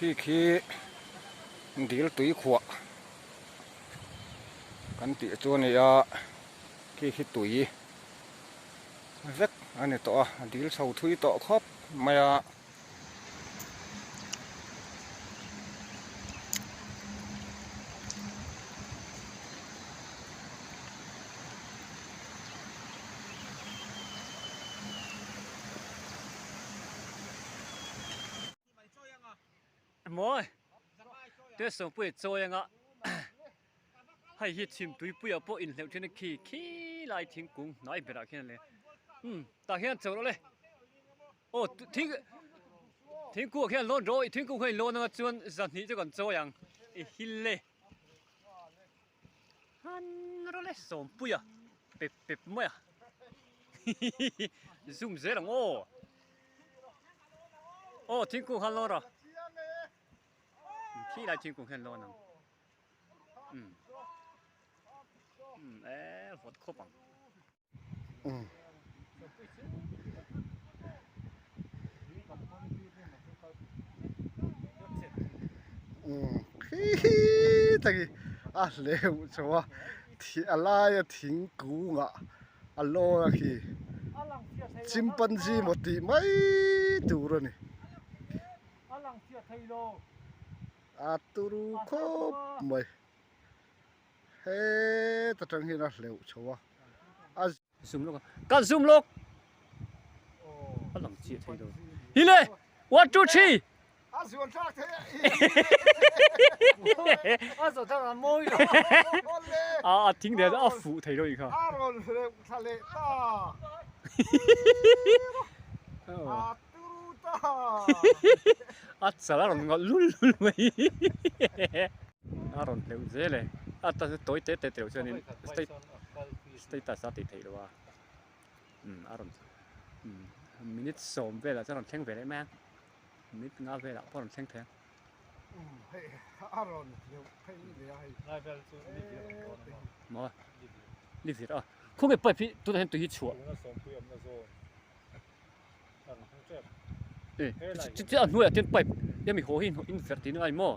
Khi khi dil tui khuah kan tih chu a ni a, khi khi tui vek a ni tawh a, a dil chho thui tawh khawp mai a. Mawi te sawmpuia chawi anga hei hi chhim tuipuiah pawh inhleuh thin a khi khi lai thingkung hnai berah khian a le umm tah hian chho rawh le aw thing thingkung ah khian lawn rawh thingkung kha in lawn anga chuan zahnih chu kan chawi ang i hil le han rawh le sawmpuia pep pep mai a hihihi zoom zel ang aw. Aw thingkung khan lawn rawh khi lai thingkung hian lawn ang umm umm e vawt khawp ang. Umm umm khi tak hi a hleuh chho a a laia thingkung ah a lawn a khi chimpanzee maw tih mai tur a ni a turu khawp mai heta tang hian a hleuh chho a a zoom lawk a kan zoom lawk a lang chiah thei lo hi le 1 2 3 A zuan thlak thei a A zuan thlak a mawi lo. A a thing leh a fuh thei lo i kha. A rawn hleuh thla leh ta. A turu ta. A chal a rawn ngawlh lul lul mai. A rawn hleuh zel e. A ta chu tawi te te te lo chuanin status a tih theih loh a. Umm a rawn minute sawm velah chuan a rawn thleng ve leh mai a. Mit nga velah pawh a rawn thleng thei a. A rawn hleuh phei leh a hei. Lai vel chu ni vir ang dawn a maw? Maw? Ni vir a. Khawnge pipe hi tunah hian tui hi chhuah. Tuna sawmpui awmna zawn a rawn thleng tep. E, chu chu a hnuaiah chuan pipe hemi haw hi in verh tih na a ni maw?